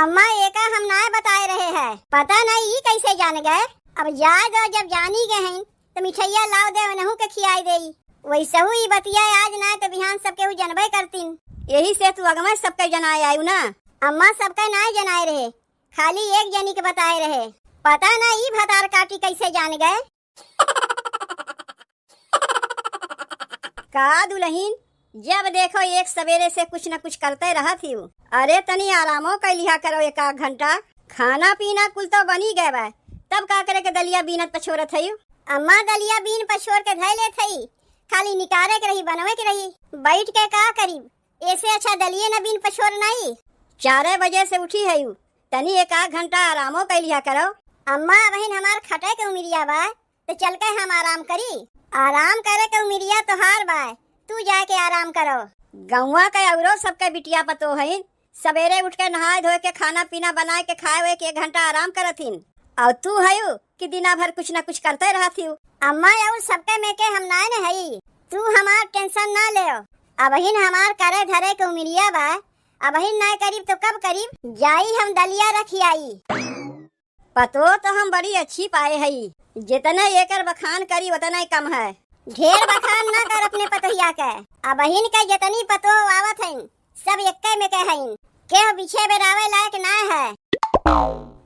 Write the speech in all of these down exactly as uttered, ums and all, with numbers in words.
अम्मा, एका हम नाय बताए रहे हैं, पता नहीं ई कैसे जान गए। अब जाए दो, जब जानी गए हैं तो मिठैया लाव दे, उनहू के खियाई देई। वैसहू ई बतिया आज नाय तो बिहान सब केहू जनबे करतीन। यही से तू अगमे सबके जनाए आयु ना। अम्मा, सबके नाय जनाए रहे, खाली एक जनी के बताए रहे। पता ना ई भतार काटी कैसे जान गए। का दुलहिन, जब देखो एक सबेरे से कुछ न कुछ करते रहत हिउ। अरे तनी आरामो कर लिहा करो एक आध घंटा। खाना पीना कुल तो बनी गए बा, तब का करे के दलिया बीनत पछोरत हइउ? अम्मा, दलिया बीन पछोर के धइ लेत हई, खाली निकारे के रही, बनवे के रही। बैठ के का करीब, ऐसे अच्छा दलिये न बीन पछोर नाई। चारे बजे से उठी हइउ, तनी एक आध घंटा आरामो कर लिहा करो। अम्मा, अबहिन हमार खटे के उमिरिया बा, तो चल के हम आराम करी। आराम करे के उमिरिया तोहार बाय, तू जाके आराम करो। गौवा के औरो सबके बिटिया पतोह हईन, सबेरे उठ के नहाए धोए के, खाना पीना बनाए के, खाए हुए के एक घंटा आराम करत हिन। और तू हयू कि दिना भर कुछ ना कुछ करते रहत हियू। अम्मा, और सबके में के हम नाय न हई, तू हमार tension ना लेव। अबहिन हमार करे धरे के उमिरिया बा, अबहिन नाय करीब तो कब करीब? जाई हम दलिया रखी आई। पतोह तो हम बड़ी अच्छी पाए हई, जितने एकर बखान करी उतने कम है। ढेर बखान ना कर अपने पतोहिया के। अबहिन के जितनी पतोह आवत हईन, सब एक्के में के हईन। केहू पीछे बेरावे लायक ना है।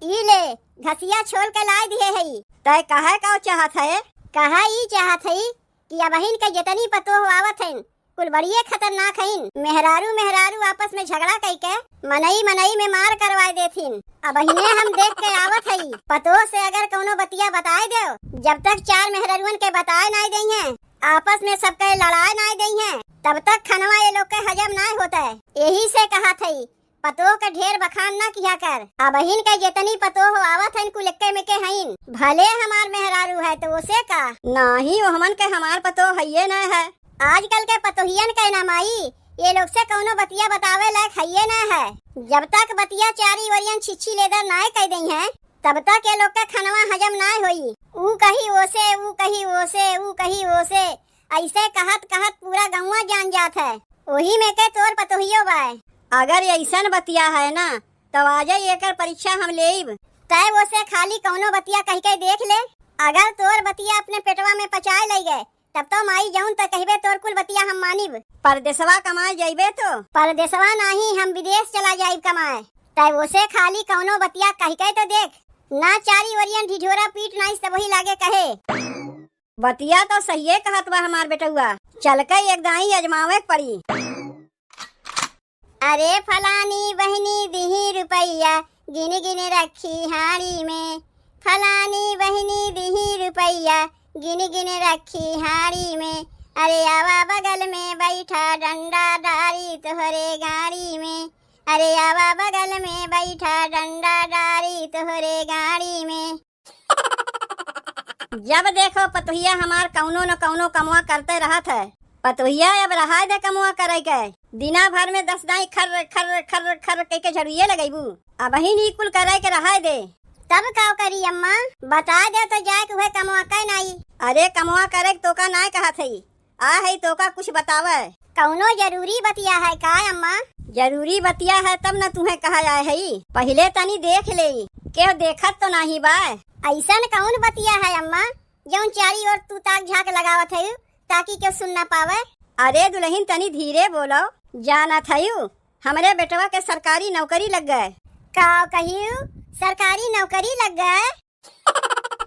ई ले, घसिया छोल के लाए दिए हई। तय कहे का चाहत है? कहा ई चाहत हई कि अबहिन के जितनी पतोह आवत हईन, कुल बड़िए खतरनाक हईन। मेहरारू मेहरारू आपस में झगड़ा कइके मनई मनई में मार करवाए देथिन। अबहिने हम देख के आवत हई, पतोह से अगर कउनो बतिया बताए देव, जब तक चार मेहरारुअन के बताए नाय देइहें, आपस में सबके लड़ाए नाय देइहें, तब तक खनवा ये लोग के हजम नाय होतै। यही से कहत हई, पतोह के ढेर बखान ना किया कर। अबहिन के जितनी पतोह आवत हईन, कुल एक्के में के हईन। भले हमार मेहरारू है तो ओसे का? नाही, ओहमन के हमार पतोह हइये न है। आजकल के पतोहियन के ना माई, ये लोग से कउनो बतिया बतावे लायक हइये न है। जब तक बतिया चारी ओरियन छिछी लेदर नाय कह देइहें, तब तक ये लोग के खनवा हजम नाय होई। ऊ कही ओसे, ऊ कही ओसे, ऊ कही ओसे, ऐसे कहत कहत पूरा गौवा जान जात है। ओही में के तोर पतोहियो बाय। अगर ऐसन बतिया है ना, तब आजे एकर परीक्षा हम लेब। तय ओसे खाली कउनो बतिया कह के देख ले। अगर तोर बतिया अपने पेटवा में पचाए लइ गए, तब तो माई जौन त कहबे तोर कुल बतिया हम मानिब। परदेसवा कमाए जइबे तो? परदेसवा नाही, हम विदेश चला जाइब कमाए। तय ओसे खाली कउनो बतिया कह के तो देख। ना चारी ओरियन ढिढोरा पीट नाई सब वही लागे कहे। बतिया तो सहिए कहत बा हमार बेटउआ, चल के एक दाई अजमावे के पड़ी। अरे फलानी बहिनी दिही रुपइया, गिन गिन रखी हाड़ी में। फलानी बहिनी दिही रुपइया, गिन गिन रखी हाड़ी में। अरे आवा बगल में बैठा, डंडा डारी तोहरे गाड़ी में। अरे आवा बगल में बैठा, डंडा डारी तोहरे गाड़ी में। जब देखो पतोहिया हमार कउनो न कउनो कमवा करते रहत है। पतोहिया, अब रहाय दे कमवा करे के। दिना भर में दस दाई खर्र खर्र खर्र खर्र कह के झड़ुए लगइबू। अबहिन ई कुल करे के रहाय दे। तब का करी अम्मा? बता दे तो जाए के उहे कमवा के नाई। अरे कमवा करे के तोका नाय कहत हई। आ है तोका कुछ बतावे। कउनो जरूरी बतिया है का अम्मा? जरूरी बतिया है तब न तुहें कहा आए हई। पहिले तनी देख लेई, केहू देखत तो नाही बा। अइसन कउन बतिया है अम्मा, जउन चारी ओर तू ताक झाँक लगावत हयू, ताकि केहू सुन ना पावे? अरे दुलहिन तनी धीरे बोलो, जानत हयू हमरे बेटवा के सरकारी नौकरी लग गए। का कहियू, सरकारी नौकरी लग गए?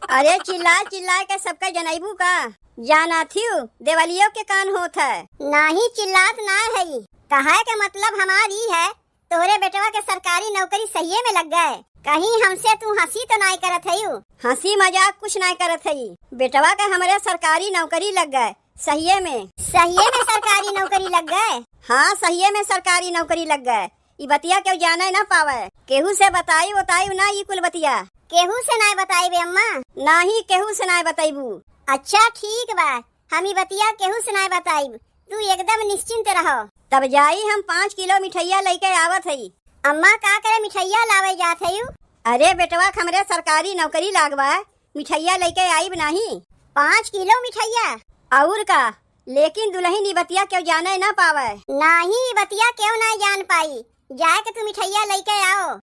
अरे चिल्लाए चिल्लाए के सबका जनइबू का? जानत हियू, देवलियो के कान होत है। नाही चिल्लात ना हई। कहे के मतलब हमार ई है, तोहरे बेटवा के सरकारी नौकरी सहिये में लग गए। कहीं हमसे तू हँसी तो नाय करत हयू? हँसी मजाक कुछ नाय करत हई। बेटवा के हमरे सरकारी नौकरी लग गए, सहिये में। सहिये में सरकारी नौकरी लग गए? हाँ, सहिये में सरकारी नौकरी लग गए। ई बतिया केहू जाने ना पावे, केहू से बताई उताई ना ई कुल बतिया। केहू से नाय बताइबे अम्मा? नाही, केहू से नाय बताइबू। अच्छा ठीक बा, हम ई बतिया केहू से नाय बताइब, तू एकदम निश्चिंत रहो। तब जाई हम पाँच किलो मिठैया लइके आवत हई। अम्मा का करे मिठैया लावे जात हयू? अरे बेटवा के हमरे सरकारी नौकरी लाग बा, मिठैया लइके आइब नाही। पाँच किलो मिठैया? और का, लेकिन दुलहिन ई बतिया केहू जाने ना पावे। नाही, ई बतिया केहू ना जान पाई। जाए के तू मिठैया लइके आओ।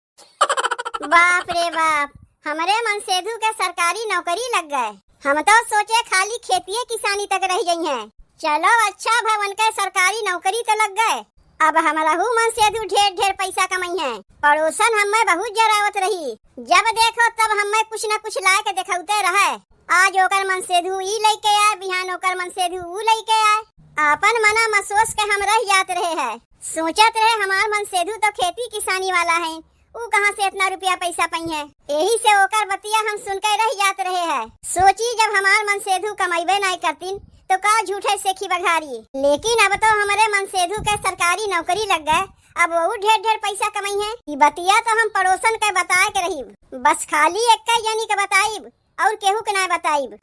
बाप रे बाप, हमरे मनसेधु के सरकारी नौकरी लग गए। हम तो सोचे खाली खेतिए किसानी तक रह गई हैं। चलो अच्छा भवन के सरकारी नौकरी तो लग गए, अब हमरहू मनसेधु ढेर ढेर पैसा कमई हैं। पड़ोसन हमें बहुत जरावत रही, जब देखो तब हमें कुछ न कुछ लाए के देखौते रहे। आज ओकर मनसेधु ई लइके आए, बिहान ओकर मनसेधु ऊ लइके आए। आपन मना मसोस के हम रह जात रहे हैं। सोचत रहे हमार मनसेधु तो खेती किसानी वाला है, ऊ कहाँ से इतना रुपया पैसा पइहें? एही से ओकर बतिया हम सुन के रह जात रहे हैं। सोची जब हमार मनसेधु कमइबे नाई करतीन तो का झूठे सेखी बघारी। लेकिन अब तो हमरे मनसेधु के सरकारी नौकरी लग गए, अब वहू ढेर ढेर पैसा कमइहें। ई बतिया तो हम पड़ोसन के बताए के रही, बस खाली एक जनी के बताइब और केहू के ना बताइब।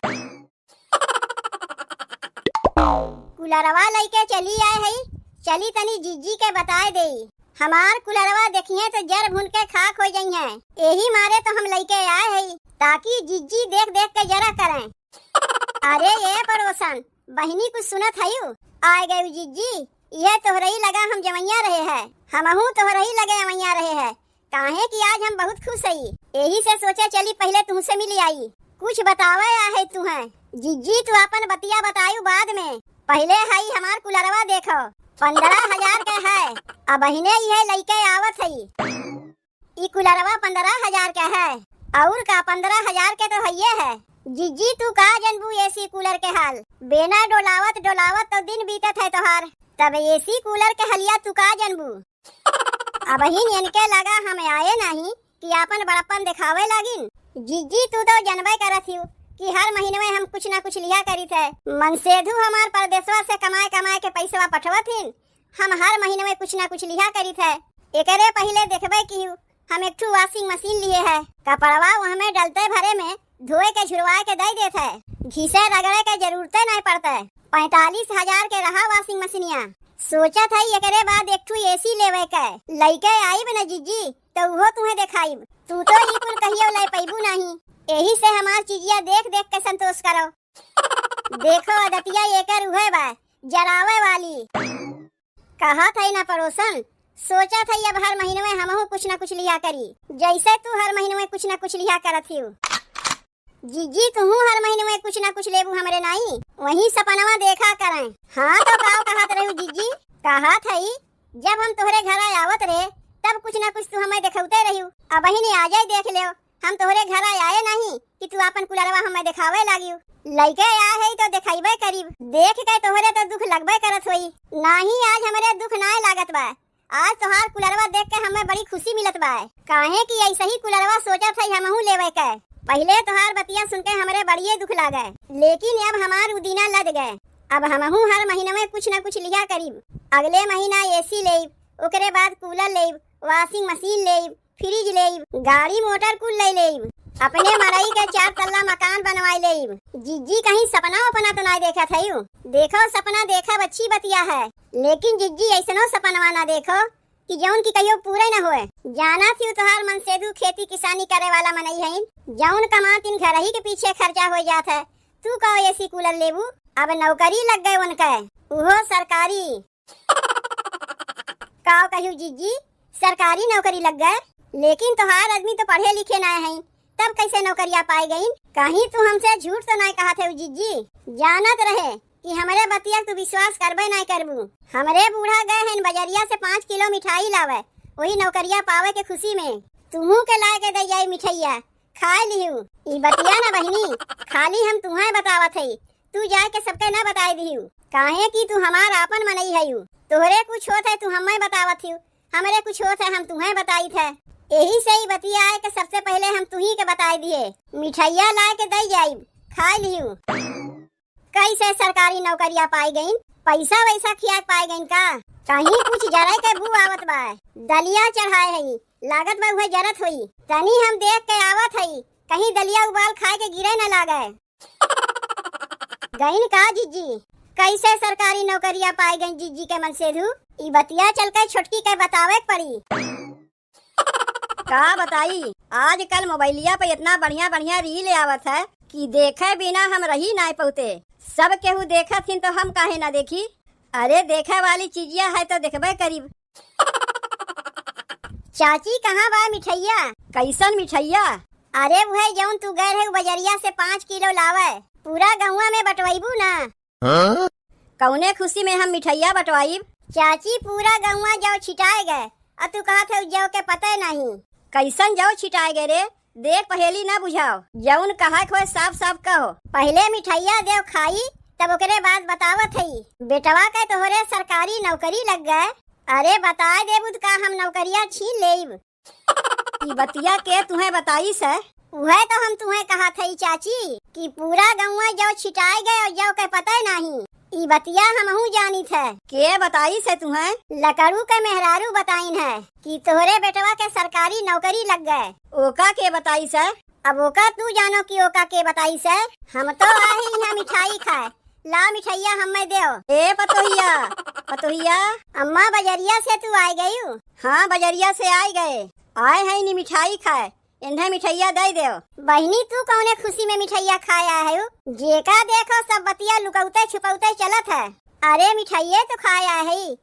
कुलरवा लइके चली आए हई, चली तनी जिज्जी के बताए देई। हमार कुलरवा देखिहें तो जर भुन के खाक हो जइहें। एही मारे तो हम लइके आए हई, ताकि जिज्जी देख देख के जरा करें। अरे ए पड़ोसन, बहिनी कुछ सुनत हयू? आए गयू जिज्जी, इहे तोहरही लगा हम जवैया रहे हैं, हमहू तोहरही लगे अवैया रहे हैं। काहे कि आज हम बहुत खुश हई, एही से सोचे चली पहिले तुहसे मिली आई। कुछ बतावे आहे तुहे। जिज्जी तू आपन बतिया बतायू बाद में, पहिले हई हमार कुलरवा देखो, पन्द्रह हजार के है, अबहिने इहे लइके आवत हई। ई कुलरवा पन्द्रह हजार के है, और का पन्द्रह हजार के तो हइये है। जिज्जी तू का जनबू एसी कूलर के हाल, बेना डोलावत डोलावत तो दिन बीतत है तोहार, तब एसी कूलर के हलिया तू का जनबू। अबहिन इनके लगा हम आए नाही कि आपन बड़प्पन देखावे लागिन। जिज्जी तू तो जनबे करत हिउ कि हर महीनवे हम कुछ ना कुछ लिहा करित है। मनसेधु हमार परदेसवा से कमाए कमाए के पैसवा पठवत हिन, हम हर महीनवे कुछ ना कुछ लिहा करित है। एकरे पहिले देखबे किहु हम एक ठू washing machine लिए है, कपड़वा ओहमे डलते भरे में धोए के झुरवाए के दे देत है, घिसे रगड़े के जरूरते नाय पड़ते। पैंतालीस हजार के रहा washing मशीनिया। सोचत है एकरे बाद एक ठू एसी लेवे के। लइके आइब न जिज्जी, तो उहो तुहे देखाइब। तू तो ई कुल कहियो ले पैबू नाही, एही से हमार चिजिया देख देख के संतोष करो। देखो आदतिया एकर उहे बा, जरावे वाली। कहत हई ना पड़ोसन, सोचत हई अब हर महीनवे हमहू कुछ ना कुछ लिहा करी, जैसे तू हर महीनवे कुछ ना कुछ लिहा करत हिउ। जिज्जी, तुहू हर महीनवे कुछ ना कुछ लेबू हमरे नाई, वही सपनवा देखा करें। हाँ तो काव कहत रहू जिज्जी? कहत हई, जब हम तोहरे घरा आवत रहे, तब कुछ ना कुछ तू हमें देखौते रहिउ। अबहिने आ जाए देख लेव, हम तोहरे घरा आए नहीं कि तू आपन कुलरवा हमें देखावे लागिउ। लइके आए हई तो देखइबे करीब, देख के तोहरे तो दुख लगबे करत होई। नाही, आज हमरे दुख नाय लागत बा, आज तोहार कुलरवा देख के हमें बड़ी खुशी मिलत बा, काहे कि ऐसे ही कुलरवा सोचत हई हमहू लेवे के। पहिले तोहार बतिया सुन के हमरे बड़िए दुख लागे, लेकिन अब हमार उ दिना लद गए। अब हमहू हर महीनवे कुछ ना कुछ लिहा करीब। अगले महीना एसी लेब, ओकरे बाद कूलर लेब, washing machine लेब, fridge लेब, गाड़ी मोटर कुल ले लेब, अपने मड़ई के चार तल्ला मकान बनवाई लेब। जिज्जी, कहीं सपना वपना तो ना देखत हयू? देखो, सपना देखब अच्छी बतिया है, लेकिन जिज्जी, ऐसनो सपनवा ना देखो कि जौन की कहियो पूरे न होए। जानत हिउ तोहार मनसेधु खेती किसानी करे वाला मनई हईन, जौन कमातिन घर ही के पीछे खर्चा हो जात है। तू का एसी कूलर लेबू? अब नौकरी लग गए उनके, उहो सरकारी। का कहियो जिज्जी, सरकारी नौकरी लग गए, लेकिन तोहार आदमी तो पढ़े लिखे नाय हईन, तब कैसे नौकरिया पाए गईन? कहीं तू हमसे झूठ तो नाय कहत है जिज्जी? जानत रहे कि हमरे बतिया तू विश्वास करबे नाय करबू। हमरे बूढ़ा गए हैं बजरिया से पाँच किलो मिठाई लावे, वही नौकरिया पावे के खुशी में तुहू के लाए के दे जाई मिठाइया, खाए लिहू। ई बतिया ना बहिनी, खाली हम तुहे बतावत हई, तू जाए के सबके ना बताए दिहू, काहे कि तू हमार आपन मनई हयू। तोहरे कुछ होत है तू हमें बतावत हिउ, हमरे कुछ होत है हम तुहे बताइत है। एही से ई बतिया आए के सबसे पहिले हम तुही के बताए दिए, मिठाइया लाए के दे जाइब, खाए लिहू। कैसे सरकारी नौकरिया पाई गईन? पैसा वैसा खिया के पाई गईन का? कहीं कुछ जरे के बू आवत बा। दलिया चढ़ाए हई, लागत बा उहे जरत होई। तनी हम देख के आवत हई, कहीं दलिया उबाल खाए के गिरे न लागे। गईन का जिज्जी? कैसे सरकारी नौकरिया पाई गईन जिज्जी के मनसेधु? ई बतिया चल के छोटकी के बतावे के पड़ी। का बताई, आजकल मोबाइलिया पे इतना बढ़िया बढ़िया reel आवत है कि देखे बिना हम रही नाय पौते। सब केहू देखत हिन तो हम काहे ना देखी? अरे देखे वाली चीजिया है तो देखबे करीब। चाची, कहाँ बा मिठइया? कइसन मिठइया? अरे उहइ जउन तू गए रहे बजरिया से पाँच किलो लावइ, पूरा गउँवा में बँटवइबू ना? हाँ? कउने खुसी में हम मिठइया बँटवाइब? चाची, पूरा गउँवा जौ छिटाए गए, अउ तू कहत हउ जौ के पतइ नाहीं। कइसन जौ छिटाए गए रे? देख, पहेली न बुझाव, जउन कहइ क होइ साफ साफ कहो। पहिले मिठइया देव खाई, तब ओकरे बाद बतावत हई। बेटवा के तोहरे सरकारी नौकरी लग गए। अरे बताए देबू त का हम नौकरिया छीन लेइब? ई बतिया के तुहइ बताइस है? उहइ तउ हम तुहइ कहत हई चाची कि पूरा गउँवा जौ छिटाए गए अउ जौ के पतइ नाहीं। ई बतिया हमहूँ जानित है। के बताइस है तुहइ? लकड़ू के मेहरारू बताइन है कि तोहरे बेटवा के सरकारी नौकरी लग गए। ओका के बताइस है? अब ओका तू जानो कि ओका के बताइस है। हम तउ आए ही इहाँ मिठाई खाए, लाव मिठइया हम्मइ देव। ए पतोहिया, पतोहिया। अम्मा, बजरिया से तू आइ गइउ? हाँ, बजरिया से आइ गए। आए हइन मिठाई खाए, एन्हइ मिठइया दइ देव। बहिनी, तू कउने खुसी में मिठइया खाए आए हउ? जेका देखो सब बतिया लुकउते छुपउते चलत है। अरे मिठइये तउ खाए आए हई,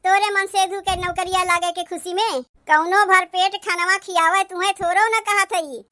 तोरे मनसेधू के नौकरिया लागे के खुसी में। कउनो भरपेट खनवा खियावइ तुहइ थोरो न कहत हई।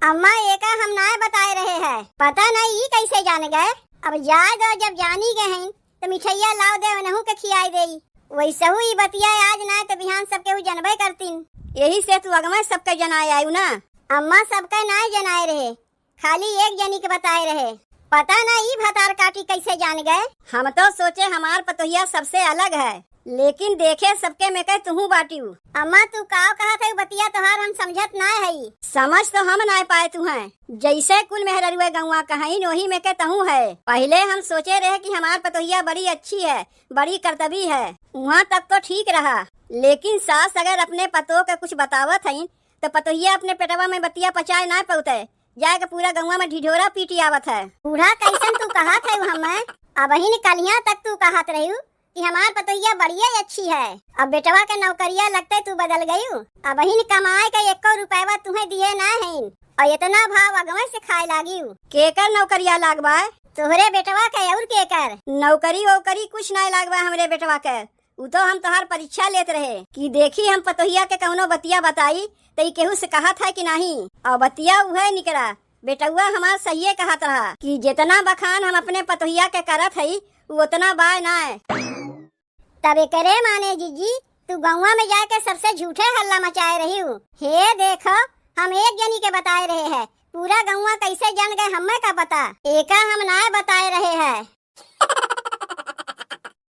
अम्मा, एका हम नाय बताए रहे हैं। पता नाय ई कइसे जान गए। अब जाए दो, जब जानी गए हैं, त मिठइया लाव देव, एनहू के खियाइ देई। वइसहू ई बतिया आज नाय त बिहान सब केहू जनबइ करतिन। एही से तू अगमइ सबके जनाए आयु ना? अम्मा, सबके नाय जनाए रहे, खाली एक जनी के बताए रहे। पता नाय ई भतार काटी कइसे जान गए। हम तउ सोचे हमार पतोहिया सबसे अलग है, लेकिन देखे सबके में के तुहूँ बाटिउ। अम्मा, तू काव कहत हउ बतिया तोहार हम समझत नाय हई। समझ तउ हम नाय पाए तुहइ। जइसे कुल मेहररुए गउँवा कहइन, ओही में के तहूँ है। पहिले हम सोचे रहे कि हमार पतोहिया बड़ी अच्छी है, बड़ी करतबी है, उहाँ तक तउ ठीक रहा, लेकिन सास अगर अपने पतोह के कुछ बतावत हइन, त पतोहिया अपने पेटवा में बतिया पचाए नाय पउतइ, जाए के पूरा गउँवा में ढिढोरा पीटी आवत है। बूढ़ा, कइसन तू कहत हउ हम्मइ? अबहिन कलिया तक तू कहत रहिउ कि हमार पतोहिया बढ़िया अच्छी है। अब बेटवा के नौकरिया लगते तू बदल गइउ। अबहिन कमाए के एक्को रुपयवा तुहइ दिहे नाय हइन, अउर एतना भाव अगवे से खाए लागिउ। केकर नौकरिया लाग बाय? तोहरे बेटवा के, अउर केकर? नौकरी वोकरी कुछ नाय लाग बाय हमरे बेटवा के। उ तउ हम तोहार परीक्षा लेत रहे कि देखी हम पतोहिया के कउनो बतिया बताई त ई केहू से कहत है कि नाहीं। अउर बतिया उहइ निकरा, बेटउआ हमार सहिए कहत रहा कि जेतना बखान हम अपने पतोहिया के करत हई, उ ओतना बाय नाय। तब एकरे माने जीजी, तू गउँवा में जाके सबसे झूठे हल्ला मचाए रहिउ। हे देखो, हम एक जनी के बताए रहे हैं, पूरा गउँवा कइसे जान गए, हम्मे का पता। एका हम नाय बताए रहे हैं।